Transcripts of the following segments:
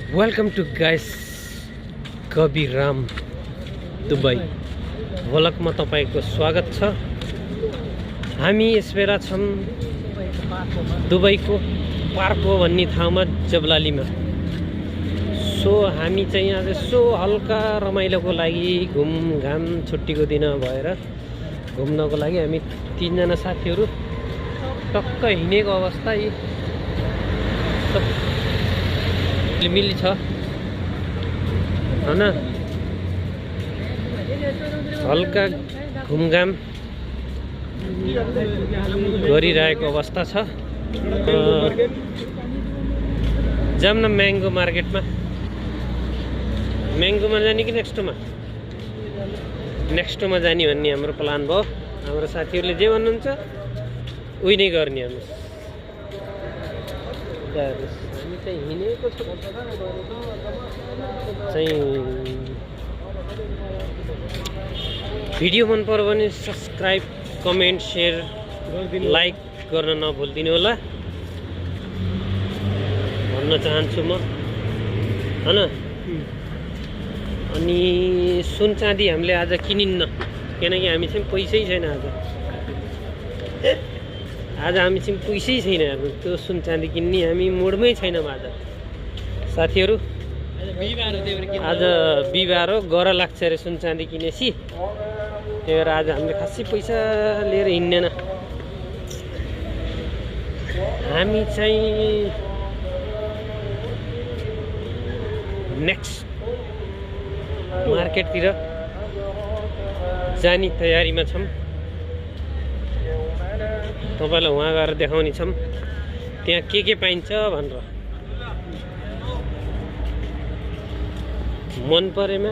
Welcome to guys कविराम Dubai भ्लगमा तपाईको स्वागत छ। हामी यस बेला छौं दुबईको पार्को भन्ने ठाउँमा जबलालीमा। सो हामी चाहिँ आज यसो हल्का रमाइलोको लागि घुमघाम छुट्टीको दिन भएर घुम्नको लागि हामी तीनजना साथीहरू टक्क हिँडेको अवस्था यी मिली छ हैन। हल्का घुमघाम गरिरहेको अवस्था छ। जाऊँ न म्याङ्गो मार्केटमा। म्याङ्गोमा जाने कि नेक्स्टोमा जाने भन्ने हाम्रो प्लान भयो। हाम्रो साथीहरूले जे भन्नुहुन्छ उही नै गर्ने। हामी चाहिँ हिँडेको छ चाहिँ। भिडियो मन पर्यो भने सब्सक्राइब कमेन्ट सेयर लाइक गर्न नभुलिदिनु होला भन्न चाहन्छु म हैन। अनि सुन चाँदी हामीले आज किनिन्न किनकि हामी चाहिँ पैसै छैन। आज हामी चाहिँ पैसै छैन। त्यो सुन चाँदी किन्ने हामी मुडमै छैनौँ आज साथीहरू। आज बिहिबार हो, गर लाग्छ अरे सुन चाँदी किनेपछि। त्यही भएर आज हामीले खासै पैसा लिएर हिँड्दैन। हामी चाहिँ नेक्स्ट मार्केटतिर जाने तयारीमा छौँ। तपाईलाई वहाँ गएर देखाउने छौँ त्यहाँ के पाइन्छ भनेर। मन परेमा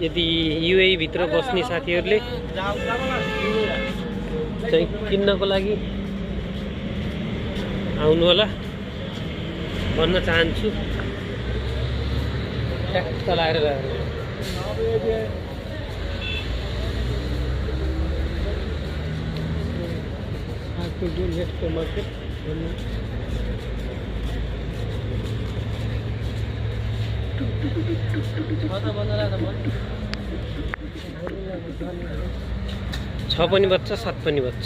यदि युए भित्र बस्ने साथीहरूले चाहिँ किन्नको लागि आउनु होला भन्न चाहन्छु। ट्याक्क लागेर मार्केट 6 पनि बच्छ 7 पनि बच्छ।